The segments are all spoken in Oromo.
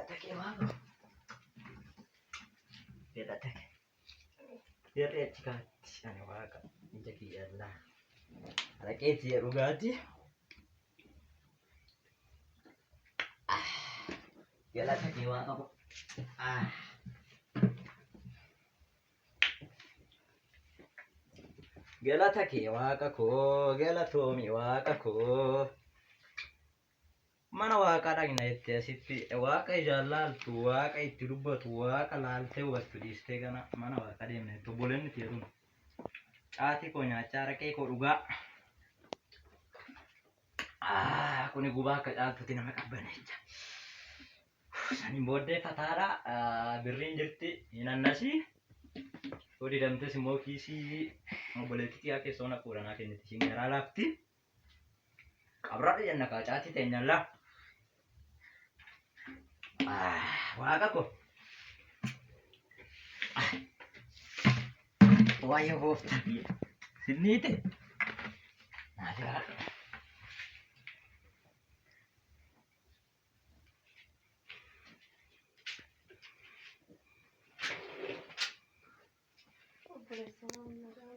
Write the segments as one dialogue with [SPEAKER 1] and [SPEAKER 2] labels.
[SPEAKER 1] Galata kee Waaqa. Galata kee. Jarri achi kaatti ani Waaqa ija kiyya allaa. Araqee tiyya dhugaatii. Galata kee Waaqa koo. Galata kee Waaqa koo galatoomi Waaqa koo. Mana Waaqaa dhaqna jettee asitti Waaqa ijaan laaltu, Waaqa itti dubbatu, Waaqa laaltee hubattu dhiistee gana mana Waaqaa deemna jette obboleonni tiyya tun. Caatii koo nyaachaa araqee koo dhugaa. Ah, kuni gubaa akka caaltuuti nama qabbaneecha. Saniin booddee fataadha. Ah, birriin jirti hin annasi. Yoo didamtes immoo kiisii obboleettii tiyaa keessa ona quudhanaa kenniti. Isiin garaa laafti. Qabradhu jenna kaa caatii teenyallaa. Waaqa koo. Waayee gooftaa kiyya. Sinniite. Naa jiraadhu.
[SPEAKER 2] Obboleessa waan nagaa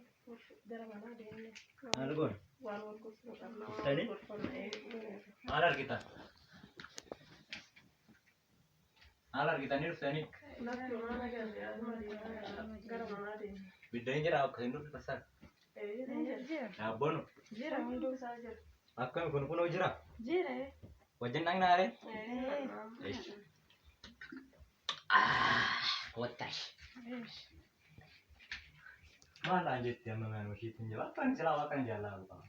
[SPEAKER 2] gara manaa deemne.
[SPEAKER 1] Maal goona?
[SPEAKER 2] Waan wal gorsinu qabna. Waan
[SPEAKER 1] Dhuftanii?
[SPEAKER 2] wal gorfanna
[SPEAKER 1] Maal argitan? Maal argitanii dhuftanii?
[SPEAKER 2] Lakki waan agarre asuma deemna. Gara manaa deemne.
[SPEAKER 1] Biddeen jira akka hin dhufne tasaa.
[SPEAKER 2] Jira.
[SPEAKER 1] Daabboon
[SPEAKER 2] Jira hunduu isaa jira.
[SPEAKER 1] akkami kun kunoo jira.
[SPEAKER 2] Jira.
[SPEAKER 1] Wajjin dhaqnaa ree? Ish. Kottash. Maal aan jetti amma maan ishiitti hin jiru. Akka ani silaa waaqan jaalladhu qaba.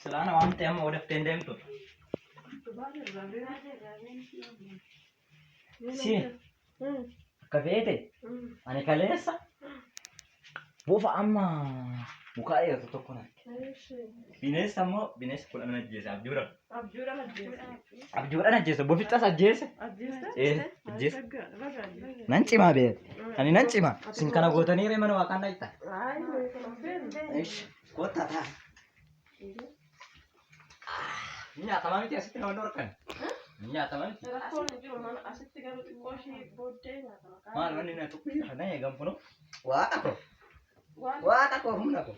[SPEAKER 1] Silaana waan ta'e amma odaftee hin deemtu. Si akka feete ani kaleessa bofa amma mukaa dheeratu tokko na arge. Bineensa immoo bineensa 10 ajjeese abjuudhaan.
[SPEAKER 2] Abjuudhaan ajjeese.
[SPEAKER 1] Abjuudhaan ajjeese bofichas ajjeese.
[SPEAKER 2] Ajjeeste?
[SPEAKER 1] Ee ajjeese. Nan cimaa beek. Ani nan cimaa. Isin kana gootanii ree mana waaqaan dhaqxa.
[SPEAKER 2] Ay, nuyi kana feenu.
[SPEAKER 1] Ish kottaa taa. Ni nyaatamaa miti asitti nama dhorkan. Ni nyaatamaa miti.
[SPEAKER 2] Rakkoon hin jiru mana asitti garuu xiqqoo ishii booddee nyaatama.
[SPEAKER 1] Maal wanni na tuqu jira na eegan kunoo. Waaqa koo.
[SPEAKER 2] Waan
[SPEAKER 1] Waaqa koo humna koo.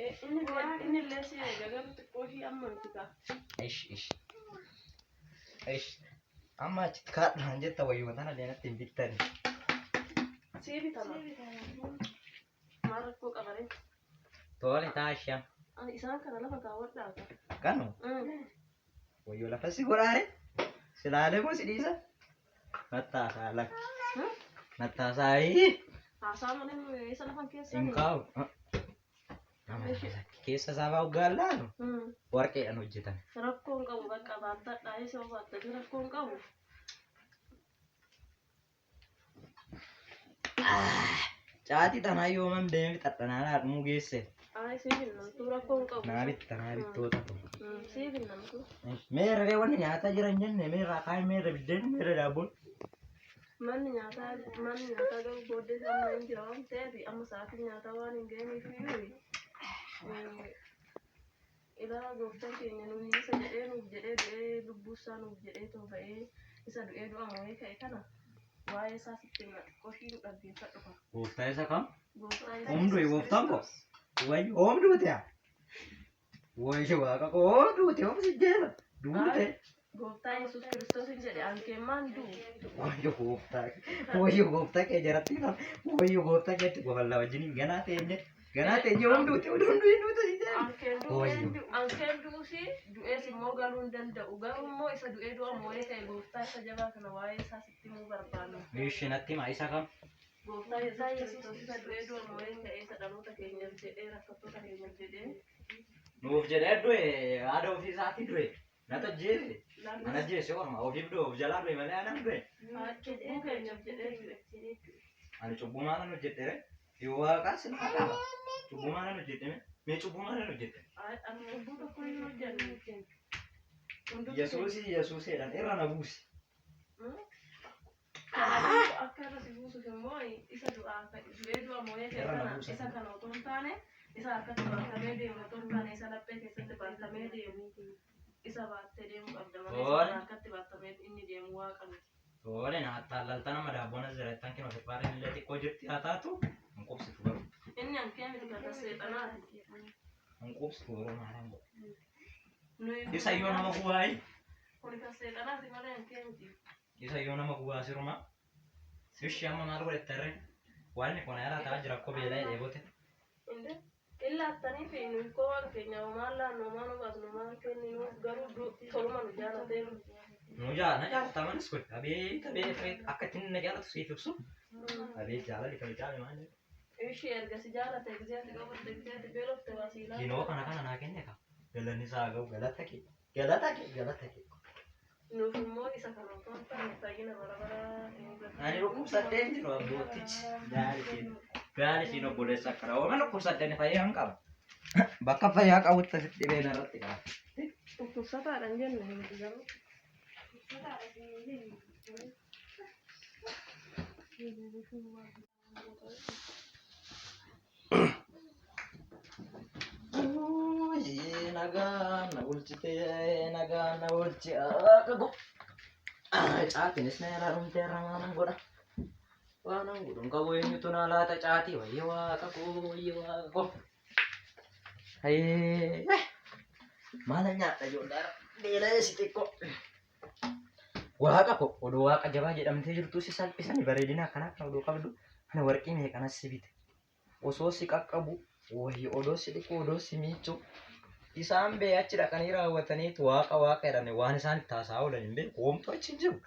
[SPEAKER 2] inni inni illee si eega garuu xiqqoo ishii amma miti kaa.
[SPEAKER 1] Ish ish. Ish. Amma achitti kaadhaan jetta wayyuma tana leenatti hin bittani.
[SPEAKER 2] Sii bitama. Maal rakkoo qabaree?
[SPEAKER 1] Tole taasha.
[SPEAKER 2] Ani isaan kana lafa kaawwadhaa.
[SPEAKER 1] Kanu wayyoo lafa si godhaare. Silaalee moo si dhiisa? Nattaasaa lakki. Nattaasaa ayii.
[SPEAKER 2] Haasaa malee isa lafan keessa.
[SPEAKER 1] Hin kaa'u. Nama lakki keessa isaa fa'aa hoggaan laalu warqeedhaan hojjetame.
[SPEAKER 2] Rakkoo hin qabu bakka baattadhaa isa baattate rakkoo hin qabu.
[SPEAKER 1] Caatii tanaa yooman deemee fixadha naa dhumuu geesse.
[SPEAKER 2] Ay siif hin namtuu rakkoo hin qabu.
[SPEAKER 1] Naa bitta naa bittoota kun.
[SPEAKER 2] Siif hin namtuu.
[SPEAKER 1] Meerra ree wanni nyaataa jiran jenne meerra akaayii meerra biddeen meerra daabboon.
[SPEAKER 2] Manni nyaataa garuu booddee isaa amma hin jira waan ta'eef amma sa'aatiin nyaataa waan hin ga'iniif iyyuu ilaa gooftaan keenya nuyi isa jedhee nuuf jedhee du'ee lubbuu isaa nuuf jedhee too ba'ee isa du'ee du'a mo'ee ka'e kana waa'ee isaa sitti hima xiqqoo ishii nu dhaggeeffadhu kana.
[SPEAKER 1] Gooftaa isa kam?
[SPEAKER 2] Gooftaa isa
[SPEAKER 1] Oom du'e gooftaan koo? Wayyo oom duute yaa? Wayyo waaqa koo oom duute oom si jeela duute.
[SPEAKER 2] Gooftaa Yesuus Kiristoos hin jedhe ankee maan du'u.
[SPEAKER 1] Wayyo gooftaa wayyo gooftaa kee jaratti wayyo gooftaa keetti gofallaa wajjin ganaa teenye. Ganaa teenyee hunduuti hunduu hinduutu si jedhan.
[SPEAKER 2] Ankeen du'uusi du'ees immoo galuu hin danda'u. Garuu immoo isa du'ee du'a moo'ee ka'e gooftaa isa jabaa kana waa'ee isaa sitti himuu barbaanna.
[SPEAKER 1] Meeshii natti himaa isa kam?
[SPEAKER 2] Gooftaa Yesuus Kiristoos isa du'ee du'a moo'ee ka'e isa dhaloota keenyaaf jedhee rakkattoota keenyaaf jedhee
[SPEAKER 1] Nuuf jedhee du'e haadha ofii isaatii du'e. Nata ajjeese. Ana ajjeese orma ofiif du'e of jalaa du'e malee anaan du'e.
[SPEAKER 2] Cubbuu keenyaaf jedhee du'e.
[SPEAKER 1] Ani cubbuu maalan hojjedhe ree? Yoo waaqaa sin qaba. Cubbuu maalan hojjedhe mee? Mee cubbuu maalan hojjedhe?
[SPEAKER 2] Ani cubbuu tokko hin hojjenne. Hundumti
[SPEAKER 1] Yesuusi Yesuuseedhaan irra na buusi.
[SPEAKER 2] Kanaafuu akka irra si buusuuf immoo isa du'aa du'ee du'a moo'ee ka'e
[SPEAKER 1] Irra na
[SPEAKER 2] kana
[SPEAKER 1] buusa.
[SPEAKER 2] isa kana otoo hin taane isa harkatti baatamee deemu otoo hin taane isa laphee keessatti baatamee deemu isa baattee deemuu qabda malee isa
[SPEAKER 1] Toole.
[SPEAKER 2] kana harkatti baatamee inni deemu waaqa miti.
[SPEAKER 1] Tole na attaallalta nama daabboon as jirattan kima firfaareen illee xiqqoo jirti haa taatu hin qubsitu garuu.
[SPEAKER 2] Inni hankee miti kan seexanaati.
[SPEAKER 1] Hin qubsitu garuu maalan godha.
[SPEAKER 2] Nuyi
[SPEAKER 1] Isa iyyuu nama gubaayi.
[SPEAKER 2] Kun kan seexanaati malee hankee miti.
[SPEAKER 1] Isa iyyuu nama gubaa siruma. Ishii amma maal godhettarre? Waan kun yaalaa ta'aa jira akkoo beela'ee dheebote.
[SPEAKER 2] Inde illaattanii fi nuyi koo waaqa keenya homaan laannu homaan obaasnu homaan kenninu garuu toluma nu jaalatee nu.
[SPEAKER 1] Nu jaa na jaalata manis kun abeet abeet abeet akka ittiin na jaalatu siif ibsu. Abeet jaalalli kan caale maal jedhu.
[SPEAKER 2] Ishii erga si jaalate gisee ati dhoofte gisee ati beelofte waa sii laata.
[SPEAKER 1] Kinoo kana kana naa kenne ka. Galanni isaa haa ga'u galata kee galata kee galata kee.
[SPEAKER 2] Nuuf immoo isa kana otoo hin taane fayyina bara baraa nu gargaara.
[SPEAKER 1] Ani dhukkubsadhee hin jiru abbootichi. Gaari isheen gaari isheen obboleessa akkana. Ooma dhukkubsadheen fayyaa hin qaba. Bakka fayyaa qabutti asitti dhibeen irratti qaba.
[SPEAKER 2] Dhukkubsataadha hin jenne nuti garuu.
[SPEAKER 1] Nagaan na bulchitee nagaan na bulchi akka go. Caatiinis na yaraa dhumtee irra maanan godha. Waanan godhu hin qabu eenyutu na laata caatii wayya waaqa koo wayya waaqa koo. Hayyee maala nyaadha ijoollee beela'ee si xiqqoo. Waaqa koo oduu waaqa jabaa jedhamtee jirtu si salphisani bareedina akkanaa kan oduu qabdu ana warqii meeqanas si bite. Osoo si qaqqabu wayii odoo si dhiqu odoo si miicu isaan bee achi dhaqanii raawwataniitu waaqa waaqa jedhani waan isaan itti haasa'aa oolan hin beeku homtuu achi hin jiru.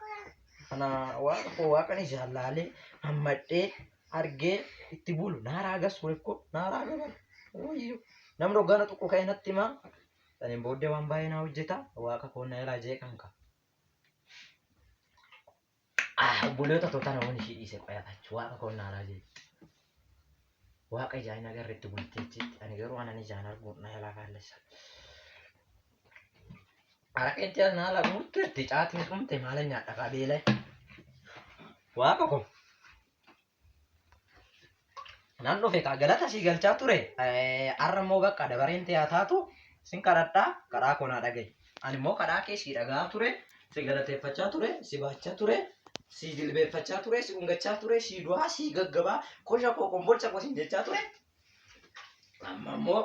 [SPEAKER 1] Kana waaqa koo waaqan ijaan laalee hammadhee argee itti bulu naaraa gas wayikko naaraa gaban wayyoo namni hoggaana tokko ka'ee natti himaa saniin booddee waan baay'ee naa hojjeta waaqa koo na ilaa jeeqan ka. Obboleota too tana waan ishii dhiise qoyatachu waaqa koo naaraa jeeqe. Waaqa ijaan hin agarre itti bultee jetti ani garuu anan ijaan argu na jalaa faallessa. Araqeen tiyaa naa laguutti caatiin dhumte maala nyaadha kaa beela'e. Waaqa koo. Nan dhufe kaa galata sii galchaa ture. Har'a immoo bakka dabareen tiyaa taatu sin kadhadhaa kadhaa koo naa dhaga'i. Ani immoo kadhaa kee sii dhagaa ture, si galateeffachaa ture, si baachaa ture, si jilbeeffachaa ture, si dhungachaa ture, si du'aa, si gaggabaa, kosha koo kombolcha koo sin jechaa ture. Amma immoo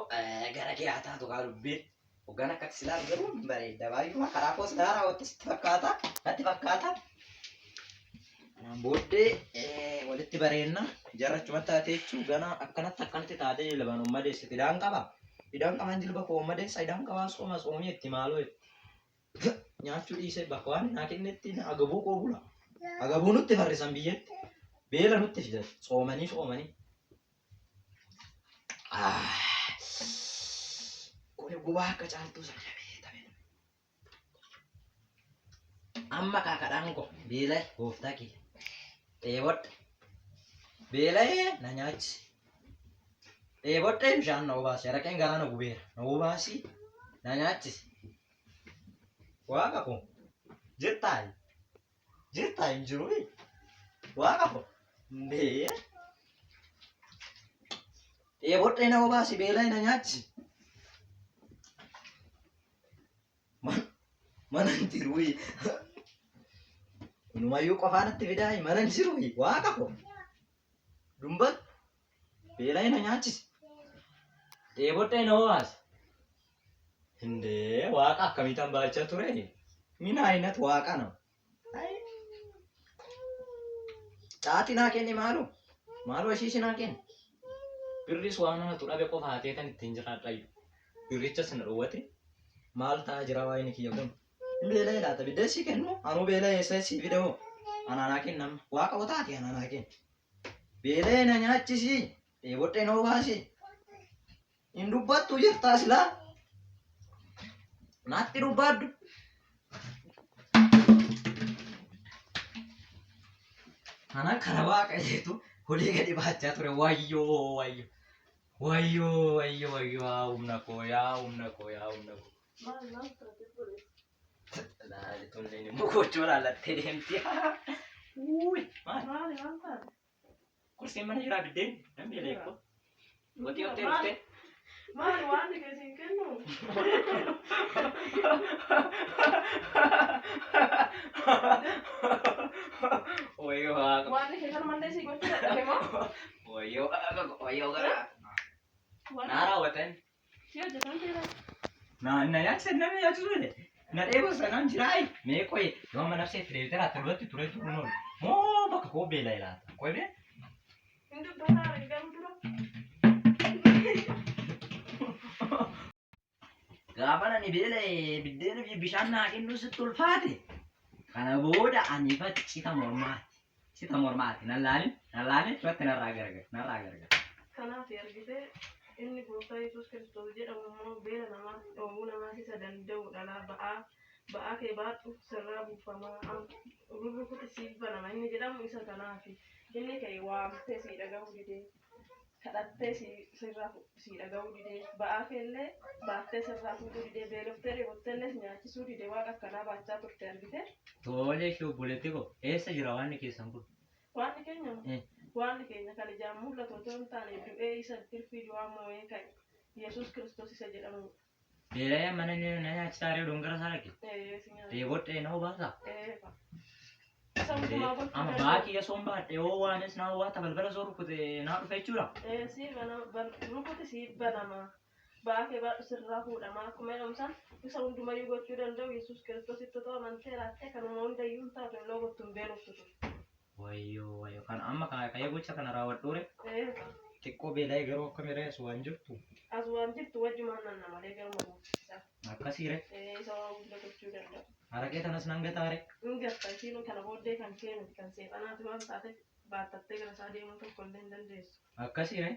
[SPEAKER 1] gara kee haa taatu kaa dubbiin. Hoggaan akkatti si ilaalu garuu hin bareedda baay'uma karaa koos naa raawwatte sitti fakkaata natti fakkaata. Kanaan booddee walitti bareenna jarra achumatti taatee jechuun gana akkanatti akkanatti taatee jilbaan ummadeessiti idaan qaba. Idaan qaban jilba koo ummadeessa idaan qabaan sooma soomii itti maaloo itti. Nyaachuu dhiisee bakka waan naa kennetti agabuu koo bula. Agabuu nutti farrisan biyyatti. Beela nutti fidan soomanii soomanii. Kuni gubaa akka caaltuu sana beekame. Amma kaakadhaan koo beela'e gooftaa kiyya. Dheebodhe. Beela'ee na nyaachisi. Dheebodhee bishaan na obaasi. Araqeen garaa na gubeera. Na obaasi. Na nyaachisi. Waaqa koo. Jirtaa? Jirtaa hin jiru. Waaqa koo. Ndee. Dheebodhee na obaasi. Beela'ee na nyaachisi. Mana hin jiru. Inumayyuu qofaa natti fidaa mana hin jiru. Waaqa koo. Dumbatu. Beela'ee na nyaachisi. Dheebodhee na obaasi. Indee waaqa akkamiitan baachaa ture? Mina aynat waaqa nama. Caatii naa kenni maaloo? Maaloo ishiishi naa kenni. Birris waan anatu dhabe qofa hatee kan ittiin jiraadhayu. Birrichas na dhowwate. Maal ta'aa jira waayini kiyya kun? Hin beela'ee laata biddeen sii kennu? Anuu beela'ee eessa sii fide hoo? Anaa naa kenna amma. Waaqa otaati anaa naa kenna. Beela'ee na nyaachisi. Dheebodhee na obaasi. Hin dubbattu jirtaa silaa? Natti dubbadhu. Ana kana waaqa jeetu olii gadi baachaa ture wayyoo wayyoo wayyoo wayyoo wayyoo yaa humna koo yaa humna koo yaa humna koo.
[SPEAKER 2] Maal maal taate godhe?
[SPEAKER 1] Laali tunneen immoo gochuu laallattee deemti. Wuuy maal
[SPEAKER 2] Maali maal taate?
[SPEAKER 1] kursiin mana jiraa biddeen nan beela eekko. Waxii hottee dhuftee.
[SPEAKER 2] Maali waan ni keessa hin kennu?
[SPEAKER 1] Wayyoo waaqa.
[SPEAKER 2] Waan ni keessa mallee si gochuu dadhabe moo?
[SPEAKER 1] Wayyoo waaqa wayyoo garaa.
[SPEAKER 2] Waan
[SPEAKER 1] Naa raawwatan.
[SPEAKER 2] si hojjetan jira.
[SPEAKER 1] Na na yaachisa namni yaachisuu jedhe. Na dheebosa nan jiraayi. Mee qoye yoo amma nafsee itti deebitee laata duratti ture turu noolu. Moo bakka koo beela ilaata. Qoye bee.
[SPEAKER 2] Hin dubbataa argamu dura.
[SPEAKER 1] Gaafa ani beela'e biddeena fi bishaan naa kennuu sitti ulfaate. Kana booda ani ifatti cita mormaati. Cita mormaati. Nan laalin, nan laalin irratti narraa garagara, narraa garagara.
[SPEAKER 2] Kanaaf argitee inni gooftaa Yesuus Kiristoos jedhamu immoo beela namaa dhoowwuu namaas isa danda'u dhalaa ba'aa ba'aa kee baadhu sirraa buufamaa rurrukuti siif banama inni jedhamu isa kanaafi. Inni ka'e waamtee sii dhaga'uu didee kadhattee sirraa sii dhaga'uu didee ba'aa kee illee baattee sirraa fuudhuu didee beeloftee dheebottee illee si nyaachisuu didee waaqa akkanaa baachaa turte argitee.
[SPEAKER 1] Tole ishee obboleetti koo eessa jira waanni keessan kun?
[SPEAKER 2] Waaqni keenya Waaqni keenya kan ijaan mul'atu otoo hin taane du'ee isa tirfii du'aa moo'ee ka'e Yesuus Kiristoos isa jedhamudha.
[SPEAKER 1] Beela'ee mana inni na nyaachisaa reedu gara isaa dhaqe.
[SPEAKER 2] Ee, si nyaata.
[SPEAKER 1] Dheebodhee na obaasaa.
[SPEAKER 2] Ee, fa. Isa hundumaa gochuu
[SPEAKER 1] Amma
[SPEAKER 2] danda'u.
[SPEAKER 1] baakii osoo hin baadhe yoo waanis na waata balbala osoo rukute naa dhufe jechuudha.
[SPEAKER 2] Ee, si bana rukuti si banama. Ba'aa kee baadhu sirraa fuudhama. Akkuma jedhamu san isa hundumayyuu gochuu danda'u Yesuus Kiristoositti otoo amantee laattee kanuma hundayyuu hin taatu hin dhoogottu hin beeloftu ture.
[SPEAKER 1] Wayyoo wayyoo kan amma ka'ee gocha kana raawwadhuure
[SPEAKER 2] Ee,
[SPEAKER 1] xiqqoo beela'ee garuu akka miree as waan jirtu
[SPEAKER 2] as waan jirtu wajjumaan nanna malee garuma gooftisaa.
[SPEAKER 1] akkasiire
[SPEAKER 2] Ee, isa waan hunda gochuu danda'u.
[SPEAKER 1] haraqee tanas nan gataare.
[SPEAKER 2] Hin gatta ishiin kana booddee kan kee miti kan seexanaati waan taateef baattattee gara isaa deemuu tokko illee hin dandeessu.
[SPEAKER 1] Akkasiire.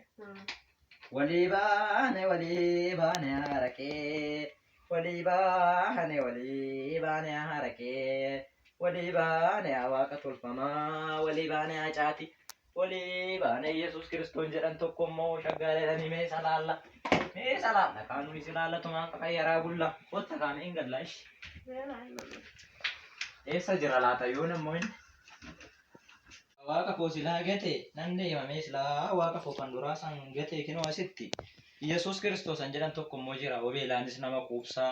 [SPEAKER 1] Walii baane walii baane haraqee walii baane walii baane haraqee walii baane waaqa tolfamaa walii baane caati walii baane Yesuus Kiristoon jedhan tokko immoo shaggaaleedhaan mee isa laalla mee isa laalla kaanuun isi laalla tumaan qaqayyaraa bulla kotta kaame hin galla ishi. Eessa jira laata yoon ammoo inni? Waaqa koo silaa gate nan deema mee silaa waaqa koo kan duraa san gate kinoo asitti Yesuus Kiristoos an jedhan tokko immoo jira yoo beelaanis nama quubsaa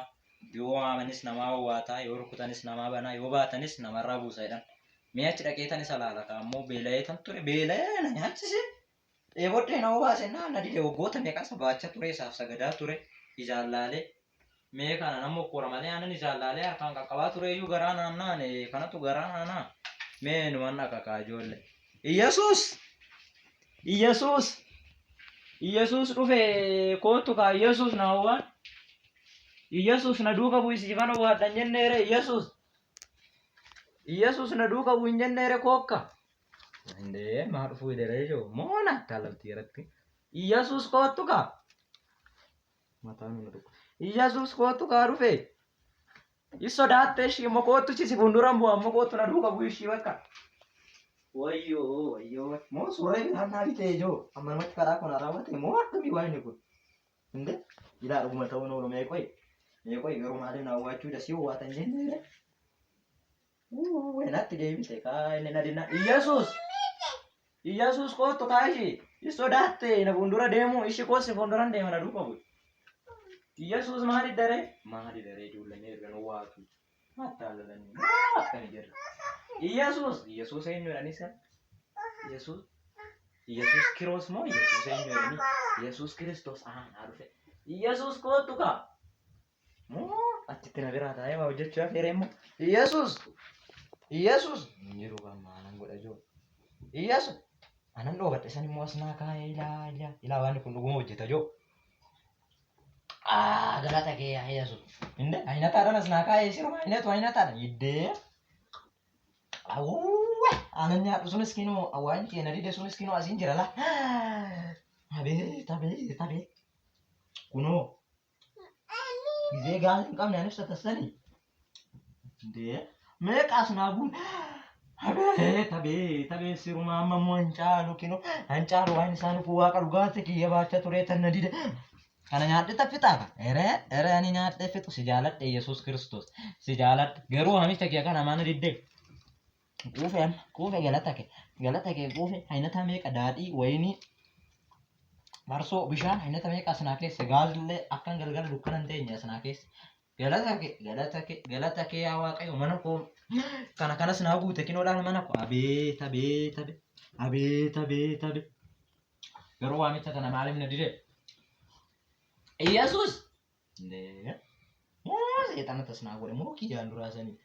[SPEAKER 1] yoo waamanis namaa wawwaataa yoo rukutanis namaa banaa yoo baatanis namarraa buusa jedhan mee achi dhaqeetan isa laala kaa ammoo beela'ee tan ture beela'ee na nyaachise dheebodhee na obaase naa na dide waggoota meeqa isa baachaa ture isaaf sagadaa ture ijaan laalee mee kana nan mokkora malee anan ijaan laalee harkaan qaqqabaa ture iyyuu garaa naannaane kanatu garaa naanaa mee numan dhaqaqaa ijoollee Iyyasuus Iyyasuus Iyyasuus dhufe koottu kaa Iyyasuus na hawwaan Iyyasuus na duuka bu'i siifan hawwaadhan jenneere Iyyasuus Iyyasuus na duuka bu'i hin jenneere kookka Indee maa dhufuu hidheree jiru moo na attaalalti irratti Iyyasuus koottu kaa Mataan na dhukkuba. Iyyasuus koottu kaa dhufe. Is sodaatte ishii immoo koottu si fuulduran bu'a immoo koottu na duuka bu'i ishii bakka. Wayyoo wayyoo moo suuraa biraan naa bitee ijoo amma namatti karaa kun raawwate moo akkamii waan inni kun. Inde ilaa dhuguma ta'uun oolu mee qoyi mee qoyi garuu maaliif na hawwaachuu dasii hawwaatan jennee. Uuu natti deebite kaa inni na dinna. Iyyasuus Iyyasuus koottu kaa ishii is sodaatte na fuuldura deemu ishi koo si fuulduran deema na duuka bu'i. Iyyasuus maali daree maali daree ijoolleen erga nu waatu attaalalanii akkami jirra. Iyyasuus Iyyasuus eenyu jedhanii san Iyyasuus Iyyasuus kiroos moo Iyyasuus eenyu jedhanii Iyyasuus Kiristoos naa dhufe Iyyasuus koottu kaa Moo achitti na biraa taa'ee waa hojjechuu hafeera immoo. Iyyasuus! Iyyasuus! Hin jiru kan maalan godha jiru. Iyyasuus! Anan dhoobadhe san immoo as naa kaa'ee ilaa ilaa ilaa waan kun dhuguma hojjeta joo. Aa galata kee yaa Yesuus. Inde ayinataadhaan as naa kaa'ee siruma ayinatu ayinataadhaan iddee. Awwa anan nyaadhu sunis kinoo waan kee na dide sunis kinoo asiin jira laa. Abeet abeet abeet. Kunoo gizee gaazii hin qabne anis tatasanii. Indee meeqaas naa guun. Abeet abeet abeet sirumaa amma immoo hin caalu kinoo hin caalu waan isaan kun waaqa dhugaatti kiyya baachaa ture tan na dide. Kana nyaadhe taffixaa ka. Eree eree ani nyaadhee fixu si jaaladhe Yesuus Kiristoos si jaaladhe garuu hamicha kiyya kana mana didde. Quufe amma quufe galata kee galata kee quufe aynata meeqa daadhii wayinii marsoo bishaan aynata meeqa asinaa keessa gaazillee akkan galgala dukkana hin teenye asinaa keessa galata kee galata kee galata kee yaa waaqayyo mana koo kana kanas naa guute kinoodhaan mana koo abeet abeet abeet abeet abeet abeet garuu waamicha kana maaliif na dide Iyyasuus Ndee. Moo seexana tas naa godhe moo kiyyaan duraa sanii.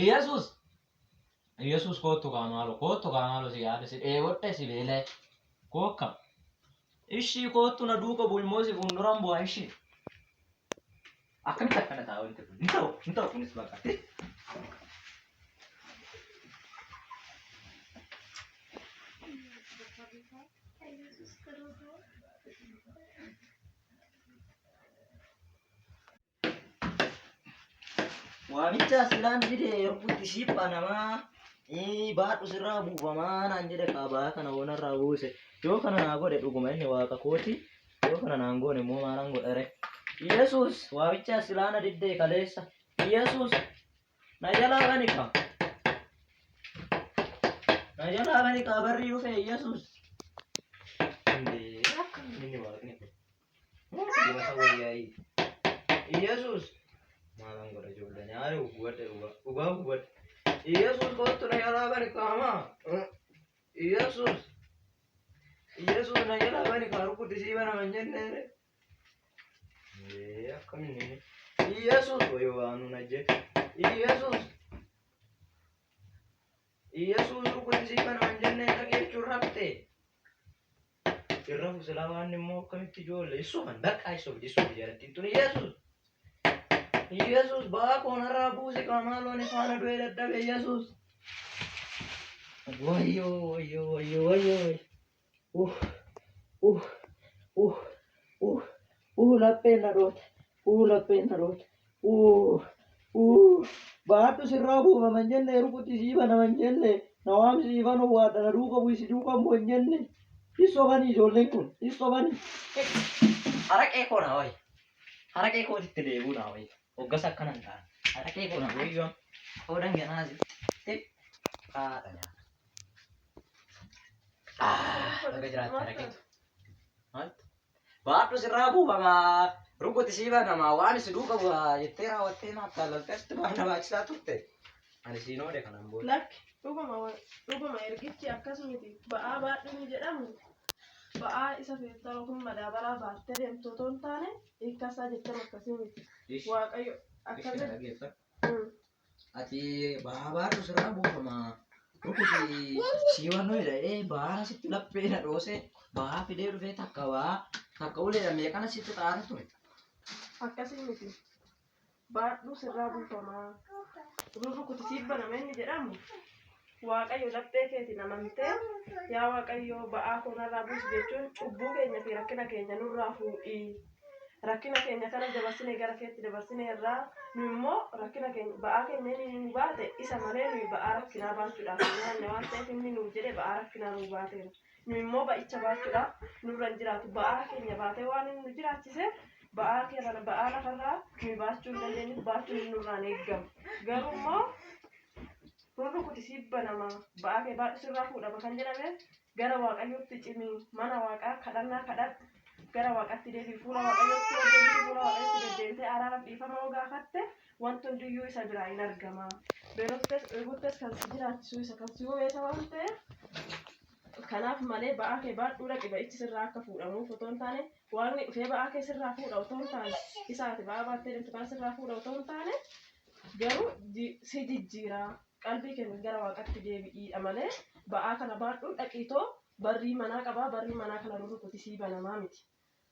[SPEAKER 1] Iyyasuus. Iyyasuus koottu kaa maaloo koottu kaa maaloo si yaada si dheebodhe si beela'e. Kookka. Ishii koottu na duuka bu'i immoo si fuulduran bu'a ishii. Akkamitti akkana ta'a wanti kun? Hin ta'u hin ta'u kunis bakka. Waamicha silaan dide yerbuutti siipha namaa baadhu sirraa buufamaa naan jedhe kaabaa kana woonarraa buuse yoo kana naa godhe dhuguma inni waaqa kooti yoo kana naan goone immoo maalan godhare Yesuus waamicha silaana diddee kaleessa Yesuus na jalaa bani kaa na jalaa bani kaa barrii dhufe Yesuus Indee akkam inni waaqni kun Masa wayyaa'ii. Iyesuus. Maalan godha ijoolleen yaari gubadhe dhugaa dhugaa gubadhe. Iyesuus kottu na jalaa bani kaamaa. Iyesuus. Iyesuus na jalaa bani kaa rukuti sii bana man jennee. Ee akkamiin inni. Iyesuus wayoo waanuu na jee. Iyesuus. Iyesuus rukuti sii bana man jennee dhageechuun raftee. Irra silaa waan immoo akkamitti ijoollee isuufan bakka isuuf isuuf jalattiin tun Yesuus. Yesuus ba'aa koo narraa buusi qaamaa loon faana du'ee dadhabe Yesuus. Wayyoo wayyoo wayyoo wayyoo. Uh uh uh uh uh lapheen na dhoote uh lapheen na dhoote uh uh baadhu sirraa buufaman jenne rukuti sii banaman jenne na waamsi ifan waadha na duuka bu'i si duuka bu'u hin jenne. Hin sobanii ijoolleen kun hin sobanii. Haraqee koo naa wayi. Haraqee kootitti deebi'uu naa wayi. Hoggas akkana hin taane. Haraqee koo naa wayyoo. Qoodan ganaa sitti haadha nyaata. Baga jiraatte haraqee. Maaltu? Baadhu sirraa buufamaa. Rukuti sii banamaa waan si duuka bu'aa jettee raawwattee naaf taalaltee asitti waan na baachisaa turte. Ani siin oode kanaan booda.
[SPEAKER 2] Lakki dhuguma dhuguma ergichi akkas miti ba'aa baadhu inni jedhamu ba'aa isa feertaa yookiin madaabaraa baattee deemtu otoo hin taane hiikkasaa jechama akkasii miti. Waaqayyo
[SPEAKER 1] Ishi
[SPEAKER 2] akkamitti
[SPEAKER 1] dhaggeeffadhu. Ati ba'aa baadhu sirraa buufama. Rukuti sii wannoo jedhee ba'aa sitti laphee na dhoose ba'aa fidee dhufee takka ba'aa takka uleedha meeqana sitti xaara ture.
[SPEAKER 2] Akkasii miti. Baadhuu sirraa buufamaa. Rurrukuti siif banama inni jedhamu Waaqayyo laphee keetiin amantee yaa Waaqayyo ba'aa koo narraa buusi jechuun cubbuu keenya fi rakkina keenya nurraa fuudhi. Rakkina keenya kana dabarsinee gara keetti dabarsinee irraa nu immoo rakkina keenya ba'aa keenya inni nu baate isa malee nuyi ba'aa rakkinaa baachuudhaaf hin nyaanne waan ta'eef inni nuuf jedhee ba'aa rakkinaa nuu baateera. Nu immoo ba'icha baachuudhaaf nurra hin jiraatu. Ba'aa keenya baatee waan inni nu jiraachiseef ba'aa keenya ba'aa lafarraa nuyi baachuu hin dandeenyu baachuun nurraan eeggamu. Garuu immoo rurrukuti siif banama ba'aa kee baadhu sirraa fuudhama kan jedhameef gara Waaqayyootti cimi mana Waaqaa kadhannaa kadhadhu gara Waaqaatti deebi'i fuula Waaqayyootti yoo deebite fuula Waaqayyootti deddeebitee araaraaf dhiifama yoo gaafatte wanti hundiyyuu isa biraa hin argama. Beeloftes dheebottes kan si jiraachisu isa kan si ho'eessa waan ta'eef kanaaf malee ba'aa kee baadhuu dhaqi ba'ichi sirraa akka fuudhamuuf otoo hin taane Waaqni dhufee ba'aa kee sirraa fuudha otoo hin taane isa ati ba'aa baattee deemtu kana sirraa fuudha otoo hin taane garuu si jijjiira qalbii keenya gara Waaqatti deebi'iidha malee ba'aa kana baadhuu dhaqiitoo Barrii manaa qabaa, barrii manaa kana rurrukuti sii banamaa miti.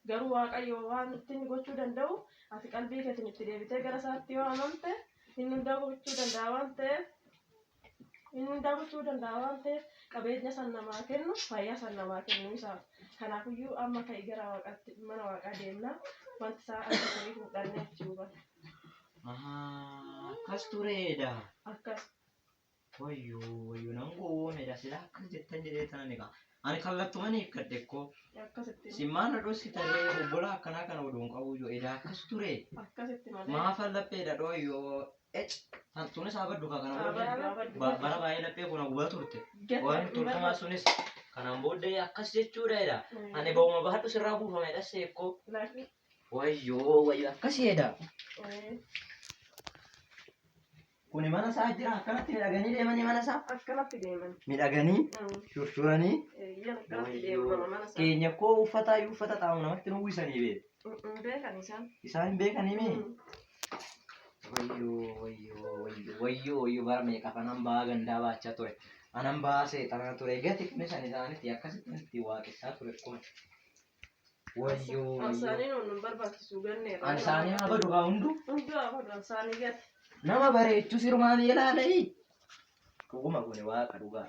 [SPEAKER 2] Garuu Waaqayyo waan inni gochuu danda'u, ati qalbii keetiin itti deebitee gara isaatti yoo amante, inni hundaa gochuu danda'a waan ta'eef, inni hundaa gochuu danda'a waan ta'eef, qabeenya san namaa kennu, fayyaa san namaa kennu isaaf. Kanaafiyyuu amma ka'i, gara Waaqaatti, mana Waaqaa deemna, wanti isaa akka ta'e fuudhannee achi hubanna.
[SPEAKER 1] Ahaa, akkas tureedha.
[SPEAKER 2] Akkas.
[SPEAKER 1] Wayyoo wayyoo, nan gowwoomedha sila akkas jettan jedhee tanan egaa. Ani kallattumaan hiikkadhe koo.
[SPEAKER 2] Akkasitti.
[SPEAKER 1] Simmaan na dhossitallee obbola akkanaa kana oduun qabu iyyuu edaa akkas ture.
[SPEAKER 2] Akkasitti malee.
[SPEAKER 1] Maafan lapheedha dhooyyoo. Ec sunis haa baddu kaa kana booddee. Bara baay'ee laphee kun gubaa turte. Waan tolfamaa sunis kanaan booddee akkas jechuudha jedha. Ani ba'uma baadhu sirraa buufamedha seekkoo. Wayyoo wayyoo, akkasii jedha. Kuni mana isaa jira, akkanatti miidhaganii deemanii mana isaa.
[SPEAKER 2] Akkanatti deeman.
[SPEAKER 1] Miidhaganii shurshuranii.
[SPEAKER 2] Eeyyan, akkanatti deemama mana isaa.
[SPEAKER 1] Keenya koo uffata iyyuu uffata xaamu namatti nu uwwisanii beeku.
[SPEAKER 2] Hin beekan isaan.
[SPEAKER 1] Isaan hin beekanii mee? Wayyoo wayyoo wayyoo wayyoo wayyoo, bara meeqa anan ba'aa gandaa baachaa ture. Anan ba'aa seexanaa ture. Gati kunis ani isaanitti akkasitti itti waaqessaa ture kun. Wayyoo wayyoo.
[SPEAKER 2] Ansaanii nuun hin barbaachisu, ganneerra.
[SPEAKER 1] An isaanii haa badu haa hunduu.
[SPEAKER 2] Hunduu haa badu, ansaanii gati.
[SPEAKER 1] Nama bareechuu sirumaan ilaalai. Dhuguma kuni Waaqa dhugaa.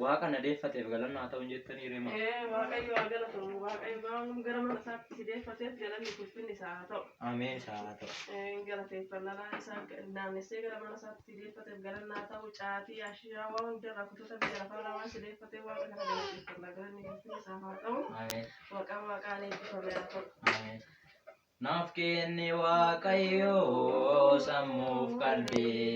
[SPEAKER 1] Waaqa na deeffateef galanni haa ta'u hin jettanii rima.
[SPEAKER 2] Ee, Waaqayyo haa galatomu. Waaqayyo waan gara mana isaatti si deeffateef galanni ulfinni isaa haa ta'u.
[SPEAKER 1] Ameen, isaa haa ta'u.
[SPEAKER 2] Ee, galateeffannaa isaa naannessee gara mana isaatti si deeffateef galanni haa ta'u. Caatii, ashiyaa, waan hundarraa kutata biyya lafaarraa waan si deeffateef Waaqa kana galateeffannaa, galanni ulfinni isaa haa ta'u.
[SPEAKER 1] Ameen.
[SPEAKER 2] Waaqaan Waaqaan eebbifame haa ta'u.
[SPEAKER 1] Ameen. Naaf kenne Waaqayyo sammuuf qalbii.